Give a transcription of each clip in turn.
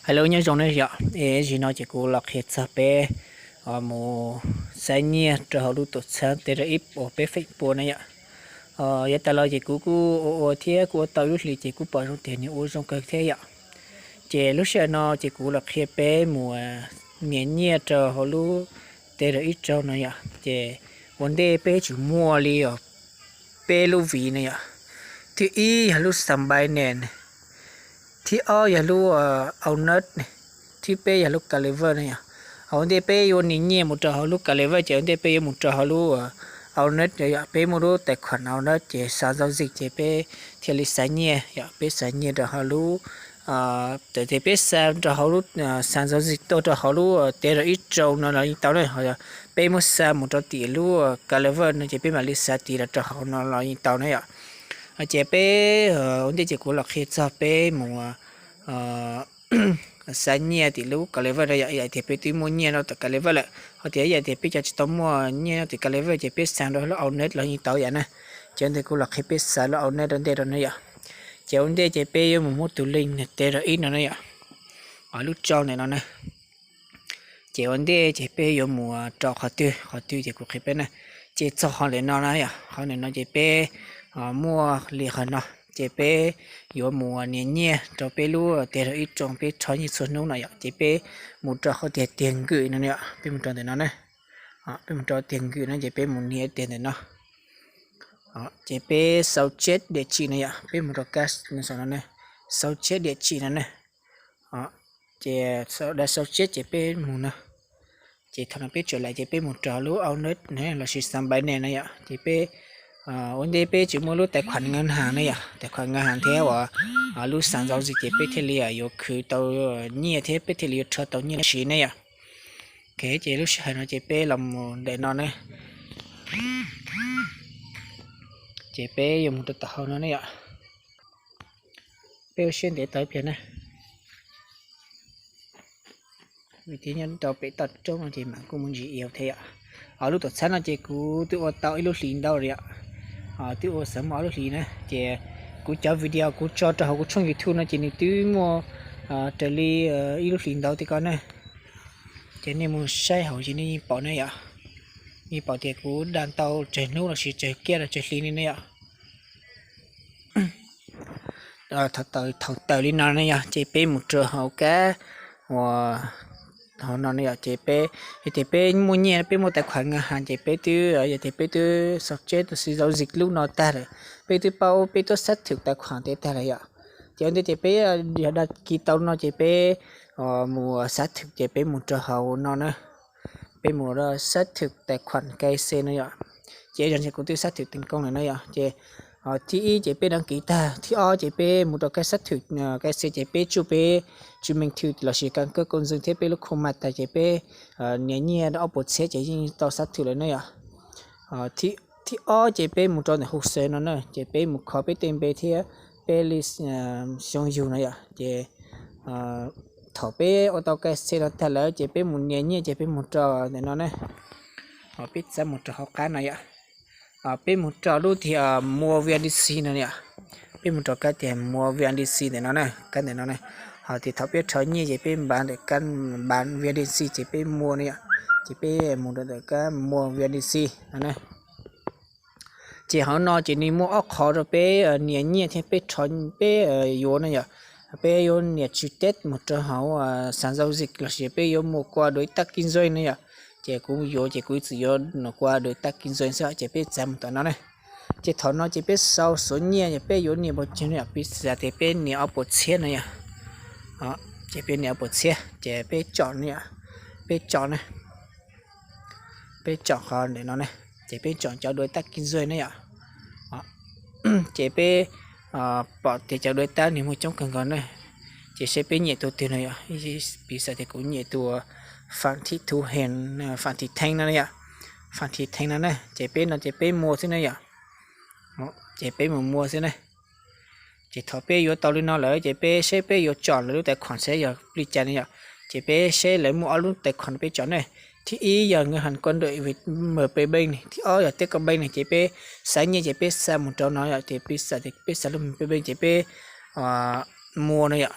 Hello, nyob zoo ne yom. Es zim no ces kuv los qhia txog peb mus xa nyiaj rau hauv lub tuam txhab T R X uas peb feem pua na yom. Yav tas los ces kuv kuj ua ua thiab kuj ua tau ib lub hlis ces kuj pom zoo tias nws ua zoo kawg thiab yom. Ces lub sij hawm no ces kuv los qhia peb mus nias nyiaj rau hauv lub T R X Chain no yom. Ces ua ntej peb tsum muaj li os peb lub viv na yom. Thib ib yog lub Xas Binance, thib ob yog lub Altnet, thib peb yog lub Clever na yom. Ua ntej peb yuav nias nyiaj mus rau hauv lub Clever ces ua ntej peb yuav mus rau hauv lub Altnet yom. Peb muaj lub tais khuam Altnet ces xav zau zis ces peb thiaj li xa nyiaj yom. Peb xa nyiaj rau hauv lub, txawm tias peb xa rau hauv lub, xav zau zis tuaj rau hauv lub T R X Chain no los yeej tau na. Peb muab xa mus rau tim lub Clever no ces peb mam li xa tiv los rau hauv no los yeej tau na yom. Ces peb ua ntej ces kuv los qhia txog peb mus xa nyiaj tim lub Clever no yom. Yam tias peb twb muaj nyiaj nyob tim Clever lawm, ho tias yam tias peb cov tsis tau muaj nyiaj nyob tim Clever ces peb xa rau lub Altnet los yeej tau yam na. Ces ua ntej kuv los qhia peb xa lub Altnet ua ntej rau na yom. Ces ua ntej ces peb yuav mus muab tus link T R X no na yom, lub chain ntawm no na. Ces ua ntej ces peb yuav mus rau qhov twg, qhov twg ces kuv qhia peb na. Ces txog qhov ntawm no na yom, qhov ntawm no ces peb muaj li qhov no, ces peb yuav mus nias nyiaj rau peb lub T R X Chain, peb rho nyiaj txhua hnub no yom. Ces peb mus rau qhov tiag tiag nkwm no na yom, peb mus rau ntawm no na. Peb mus rau tiag nkwm no ces peb mus nias tiag ntawm no. Ces peb sau tseb diam tsim no yom, peb mus rau kab no na, sau tseb diam tsim no na. Ces da sau tseb ces peb mus no. Ces thaum no peb tseem laim ces peb mus rau lub Altnet lossis Xas Binance na yom. Ces peb ua ntej peb tsis muaj lub tais khuam ngas has na yom, tais khuam ngas has thiab uas lub xav zau zis ces peb thiaj li yuav khwv tau nyiaj thiab peb thiaj li yuav rho tau nyiaj siv ne yom. Ok, ces lub sij hawm no ces peb los mus ntawm no ne. Ces peb yuav mus rau tom hauv no ne yom. Peb ua siab ntev tau ib pliag na. Vim tias nyob rau pem toj roob no ces mam kuj muaj ntsis iav thiab yom. Lub tuam txhab no ces kuv twb ua tau ib lub hlis ntau li yom. Twb ua xav muaj ob lub hlis na. Ces kuv cov video kuv tso rau hauv kuv tshooj YouTube no ces nws twb muaj raws li ib lub hlis ntau tiag ko na. Ces nej mus saib hauv ces nej yeej pom ne yom. Yeej pom tias kuv da tau tsawg hnub lossis tsawg kiab los tsawg hli li ne yom. Thaum tawm li no ne yom, ces peb mus rau hauv kab uas hauv no ne yom, ces peb, yog tias peb muaj nyiaj peb muaj tais khuam ngas has ces peb twb, yog tias peb twb sau tseb tus xav zau zis lub no tag lawm, peb twb paub peb twb xab thwm tais khuam tiav tag lawm yom. Ces ua ntej ces peb yog da kis tau no ces peb mus xab thwm ces peb mus rau hauv no na. Peb mus rau xab thwm tais khuam K C no yom. Ces ib zaug ces kuv twb xab thwm tees koob lawm na yom. Ces thib ib ces peb đăng ký tag, thib ob ces peb mus rau kab xab thwm K C ces peb tsuj peb chứng minh thư lossis căn cước công dân thiab peb lub khuj ma tag ces peb nias nyiaj ob puas txhiab ces yeej tau xab thwm lawm na yom. Thib ob ces peb mus rau ntawm hồ sơ no na, ces peb mus kho peb tej npe thiab peb li xyoo yug no yom. Ces thaum peb ua tau K C no tag lawm ces peb mus nias nyiaj ces peb mus rau ntawm no ne. Peb txav mus rau hauv qab no yom. Peb mus rau lub tias mua V N D C no yom. Peb mus rau kab tias mua V N D C ntawm no na, kab ntawm no na. Ho tias thaum peb rho nyiaj ces peb npav ntawm kab npav V N D C ces peb mua no yom. Ces peb mus rau ntawm kab mua V N D C no na. Ces hauv no ces nws muaj ob qhov rau peb nias nyiaj thiab peb rho, peb yuav no yom. Peb yuav nias trực tiếp mus rau hauv sàn giao dịch lossis peb yuav mua qua đối tác kinh doanh no yom. Ces kuv yuav ces kuv txawm yuav qua đối tác kinh doanh xwb ces peb txav mus tom no ne. Ces thaum no ces peb sau số nyiaj yog peb yuav nias npaum twg no yom, piv xam tias peb nias ob puas txhiab no yom. Ces peb nias ob puas txhiab ces peb chọn no yom, peb chọn ne, peb chọn qhov ntawm no ne, ces peb chọn cov đối tác kinh doanh ne yom. Ces peb pom tias cov đối tác nws muaj coob kawg nkaus na. Ces seb peb nyiam tus twg no yom, piv xam tias kuv nyiam tus Phạm Thị Thu Hiền, Phạm Thị Thanh no yom, Phạm Thị Thanh no na, ces peb no ces peb mua xwb na yom. Ces peb mus mua xwb na. Ces thaum peb yuav tau li no lawm ces peb seb peb yuav chọn lawv lub tài khoản seb yog li cas no yom. Ces peb seb lawv muaj ob lub tài khoản peb chọn ne. Thib ib yog ngân hàng Quân đội Việt M P Bank ne, thib ob yog Techcombank ne, ces peb xa nyiaj ces peb xa mus rau no yom, ces peb xa, peb xa lub M P Bank ces peb mua no yom.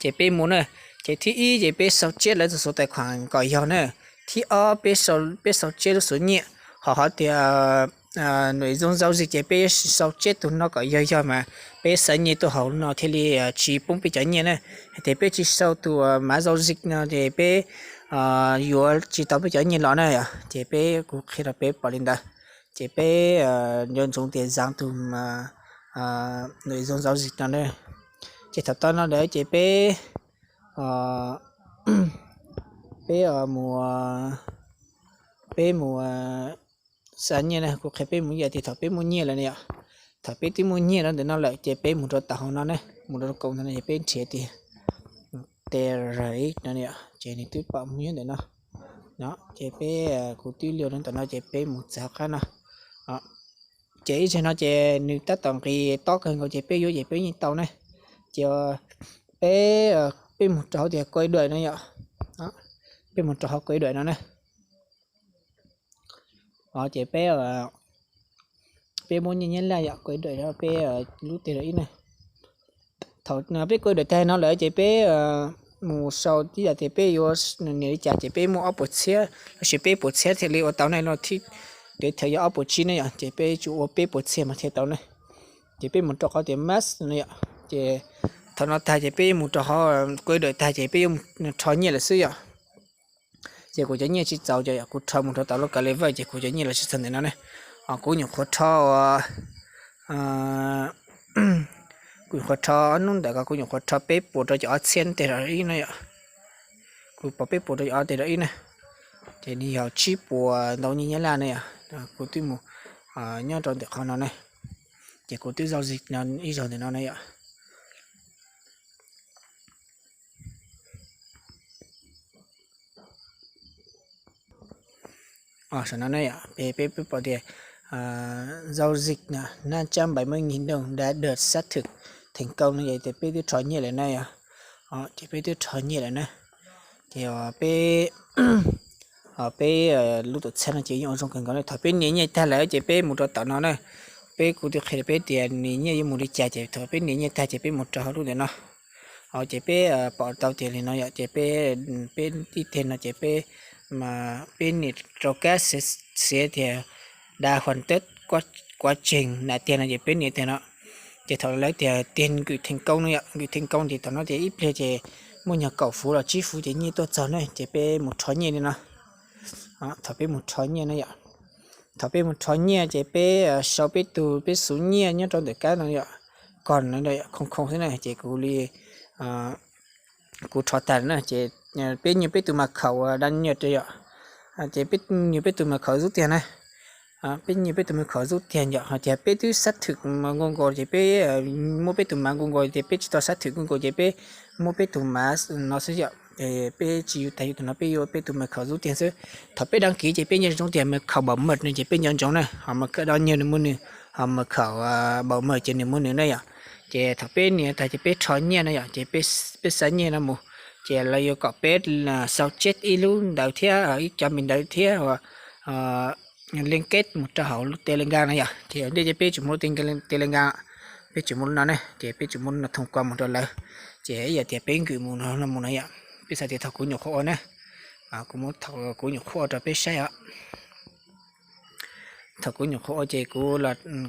Ces peb mus na, ces thib ib ces peb sau tseb lawv tus xuv tais khuam kom yog na, thib ob peb sau tseb lub xuv nyiaj, ho hov tias nws zoo zau zis ces peb sau tseb tus no kom yog yog mas peb xa nyiaj tuaj hauv no thiaj li tsis poob peb cov nyiaj na. Hais tias peb tsis sau tus mav zau zis no ces peb yuav tsis tau peb cov nyiaj los na yom. Ces peb kuv qhia rau peb pom li ntawd, ces peb nco ntsoov tias zaav tus nws zoo zau zis no na. Ces thaum tau no lawm ces peb, peb mus, peb mus xa nyiaj na, kuv qhia peb mus ib yam tias thaum peb muaj nyiaj lawm na yom, thaum peb twb muaj nyiaj rau ntawm no lawm ces peb mus rau tom hauv no ne, mus rau kaum ntawm no ces peb nrhiav tias T R X no, ces nws twb pom mus nyob ntawm no. Ces peb, kuv twb liu rau ntawm no ces peb mus txav qab no. Ces ib zaug no ces nws tab tom nqis tob kawg nkaus ces peb yuav ces peb yeej tau ne. Ces peb, peb mus rau hauv tias quay đổi no yom, peb mus rau hauv quay đổi no na. Ces peb, peb muab nyiaj Nyab Laj yom quay đổi rau peb lub T R X na. Thaum peb quay đổi tag no lawm ces peb mus sau ib yam tias peb yuav nias li cas ces peb muaj ob puas txhiab lossis peb puas txhiab thiaj li ua tau ne no, thib, kev thawv yog ob puas tsib ne yom, ces peb tsuas ua peb puas txhiab mas thiaj tau ne. Ces peb mus rau qhov tias más no yom, ces thaum no tag ces peb mus rau hauv quay đổi tag ces peb yuav rho nyiaj lawm xwb yom. Ces kuv cov nyiaj tsis txaus ces kuv rho mus rau tom lub kav lever ces kuv cov nyiaj los tsis txog ntawm no ne. Kuv nyuam qhuav rho, kuv nyuam qhuav rho ob hnub ntawm ko kuv nyuam qhuav rho peb puas rau cov ob txhiab T R X no yom. Kuv pom peb puas rau cov ob T R X na, ces nws yog tsib puas ntau nyiaj Nyab Laj na yom. Kuv twb mus nyob rau ntawm qhov no na, ces kuv twb zau zis no ib zaug ntawm no na yom. Saum no ne yom, peb, peb pom tias giao dịch năm trăm bảy mươi nghìn đồng đã được xác thực thành công no, ces peb twb rho nyiaj lawm na yom. Ces peb twb rho nyiaj lawm na. Ces peb, peb lub tuam txhab no ces yeej ua zoo kawg nkaus na. Thaum peb nias nyiaj tag lawm ces peb mus rau tom no na. Peb, kuv twb qhia rau peb tias nias nyiaj yuav mus li cas ces thaum peb nias nyiaj tag ces peb mus rau hauv lub ntawm no. Ces peb pom tau tias li no yom, ces peb, peb tib teg no ces peb, peb nias rau kab xiav tias đã hoàn tất quá trình nạp tiền no ces peb nias teg no. Ces thaum lawv tias tiền gửi thành công no yom, gửi thành công ces thaum no ces ib pliag ces muaj nyuag kaum fuv los tsib fuv ces nyiaj tuaj txog na, ces peb mus rho nyiaj li no. Thaum peb mus rho nyiaj na yom, thaum peb mus rho nyiaj ces peb sau peb tus, peb xuv nyiaj nyob rau ntawm kab no yom, kog no yom, khoo khoo xwb na, ces kuv li, kuv rho tag na, ces peb nyuam peb tus mas khaum da nyiaj rau yom, ces peb nyuam peb tus mas khaum zub tiag na. Peb nyuam peb tus mas khaum zub tiag yom, hos tias peb twb xác thực nkaus nkaus ces peb muab peb tus mas nkaus nkaus ces peb tsis tau xác thực nkaus nkaus ces peb muab peb tus mas no xwb yom, peb tsis yug tag yug tus no, peb yuav peb tus mas khaum zub tiag xwb. Thaum peb đăng ký ces peb nco ntsoov tias mas khaum bảo mật no ces peb nco ntsoov na, hos mas khaum da nyiaj nws muaj nws, hos mas khaum bảo mật ces nws muaj nws na yom. Ces thaum peb nias tag ces peb rho nyiaj na yom, ces peb xa nyiaj no mus, ces lawv yuav kom peb sau tseb ib lub ntawv thiab ib cov me ntawv thiab liên kết mus rau hauv lub Telegram na yom. Ces ua ntej ces peb tsis muaj lub Telegram, peb tsis muaj lub no ne, ces peb tsis muaj lub no thông qua mus rau lawv. Ces ib yam tias peb gửi mus no mus na yom, peb xav tias thaum kuv nyuam qhuav ua na, kuv muab thaum kuv nyuam qhuav ua rau peb saib os. Thaum kuv nyuam qhuav ua ces kuv,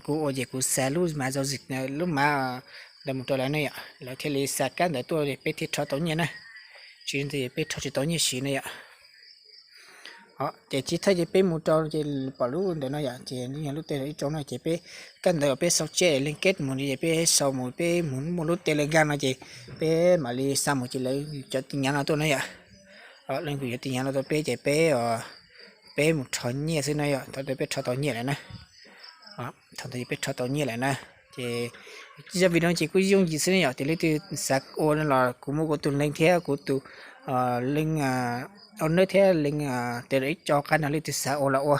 kuv ua ces kuv xa lub mav giao dịch, lub mav ntawd mus rau lawv ne yom, lawv thiaj li xa kab ntawv tuaj peb thiaj rho tau nyiaj na, tsis li ntawd peb rho tsis tau nyiaj siv ne yom. Ces thib thawj ces peb mus rau ces pom lub ntawm no yom, ces yog lub Telegram ib tsoom no ces peb, kab ntawv uas peb sau tseb liên kết mus no ces peb sau mus, peb mus muaj lub Telegram no ces peb mam li xa mus ces lawv cov tin nhắn no tuaj na yom. Lawv kuj yuav tin nhắn no tuaj peb ces peb, peb mus rho nyiaj xwb na yom, thaum ntawd peb rho tau nyiaj lawm na. Thaum ntawd peb rho tau nyiaj lawm na. Ces zaj video no ces kuj yooj yim xwb ne yom, ces leej twg xav ua no los kuv muab kuv tus link thiab kuv tus link owner thiab link Telegram ib co qab no, leej twg xav ua los ua.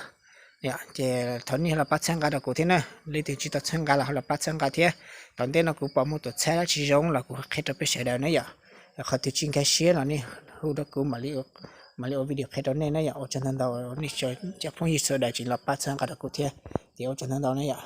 Ces thov nej los pab txhawb nqa rau kuv thiab na, leej twg tsis tau txhawb nqa los ho los pab txhawb nqa thiab. Tom ntej no kuv pom muaj tuam txhab dab tsi zoo los kuv qhia rau peb sawv daws na yom. Qhov twg tsis nkag siab los nej hu rau kuv, mam li ua video qhia rau nej na yom. Ua tsaug ntau ntau nej cov phooj ywg sawv daws tseem los pab txhawb nqa rau kuv thiab, ces ua tsaug ntau ntau na yom.